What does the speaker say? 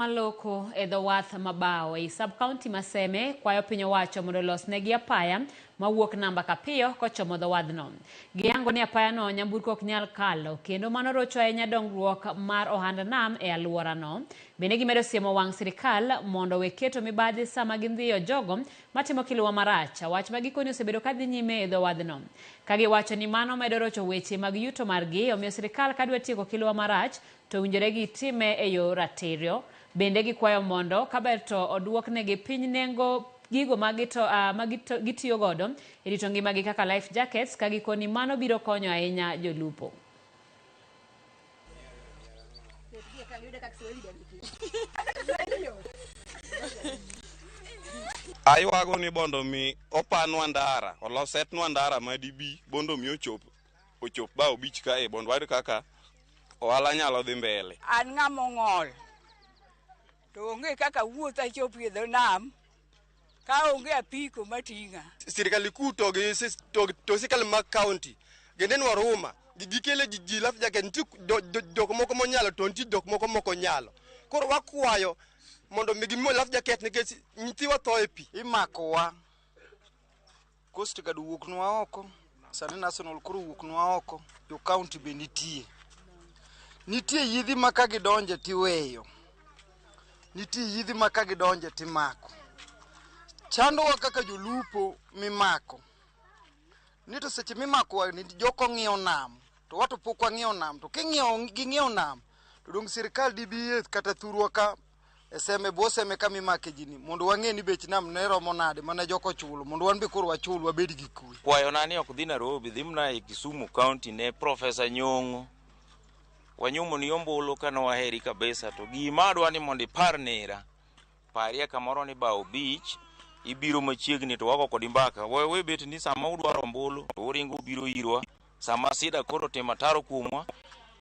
Maloko e dho wath Mabao ei sub county ma Seme kwayo piny owacho mondo olosnegi apaya mawuok namba kapiyo kochomo dho wadhno. Giyango ni apayano nyamburko ok nyal kalo kendo mano rocho ahinya dongruok mar ohand nam e aluorano. Bende gimedo siemo wang' sirikal mondo owe keto mibadhi sama gindhiyo jogo matimo kiluwa marach, wach ma gikoni osebedo ka dhi nyime e dho wadhno. Ka giwacho ni mano medo rocho weche mag yuto margi, omiyo sirikal kadwa tieko kiluwa marach to owinjore gitime e yo ratiro. Bende gikwayo mondo kaber to oduoknegi piny nengo gigo ma gito, uh, ma gito, gitiyo godo e rito ngimagi kaka life jackets ka gikoni mano biro konyo ahinya jolupo. Aywago ni bondo mi opanwa ndara, olosetnwa ndara madibi bondo mi ochop ochop Bao Beach kae bondo wayud kaka ohala nyalo dhi mbele. An ng'ama ong'ol to onge kaka wuoth achopie dho nam ka onge apiko mating'a. Sirkal kuu to gi to sirkal mag county ginenwa ruma gikele ji life jacket nitie jok moko monyalo to nitie jok moko mok onyalo koro wakwayo mondo mi gimiwa life jacket nikech nyithiwa tho e pi imakowa Coast Guard owuoknwa oko, sani National koro owuoknwa oko, jo county be nitie. Nitie yiedhi ma ka gidonje tiweyo. Nitie yiedhi ma ka gidonje timako. Chandowa kaka jolupo mimako. Ni to seche mimakowa ni joko ng'iyo nam, to wato pok wang'iyo nam. To king'iyo ging'iyo nam, to dong' sirkal dibi kata thurwa ka e seme bwo seme kama imake ji ni mondo wang'e ni bech nam ne romo nade mane joko chulo mondo wan be koro wachul wabed gi kwe. Kwayona ni ok dhi Nairobi, dhi mana e Kisumu County ne Professor Nyong'o. Wanyuomo ni ombulu ka ne waheri kabisa to gima adwa ni mondo ipar nera. Parie kamoro ni Bao Beach, ibiro machiegni to wago kodi mbaka. We we bet ni sama udwaro ombulu to uringo ubiro irwa. Sama sida koro otimo ataro kuomwa